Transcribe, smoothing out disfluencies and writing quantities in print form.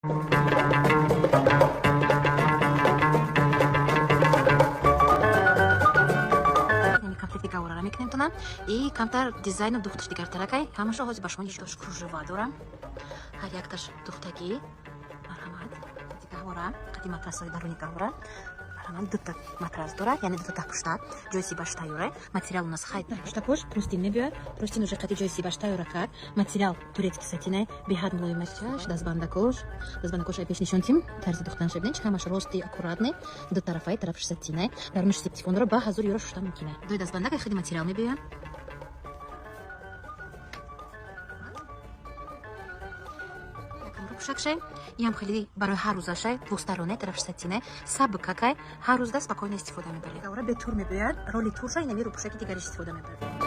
Комплекти гаҳворара мекунем тона и камтар дизайну духташ дигартаракай. Ҳамашо ҳозир ба шумо нишон. Кружева дорам, ҳар якташ духтагӣ. Марҳамат, гаҳвора қади матрасои даруни гаҳвора. Марҳамат, дута матрас дорад, яъне дута тахпушта, ҷои сибаш тайёра. Материал у нас хай пуштакош простынь мебиёяд, простынь уже қади ҷои сибаш тайёра кард. Материал турецкий сатинай, беҳад мулоимачаш. Дастбандакош, дастбандакош ай пеш нишонтим, тарзи духтанша бинед, ҳамаш рости, аккуратный. Ду тарафай, тарафш сатинай, дарунаш септифон дора, ба 1000 евро шушта мумкина. Дуи дастбандак хеле материал мебиёяд. Пӯшакшай иам хеле барои ҳар рӯзашай, двухсторонне, тарафш сатинай, сабукакай, ҳар рӯзда спокойно истифода мебаред. Ора бетур мебиёяд, роли турша инами рӯпӯшаки дигариш истифода мебаред.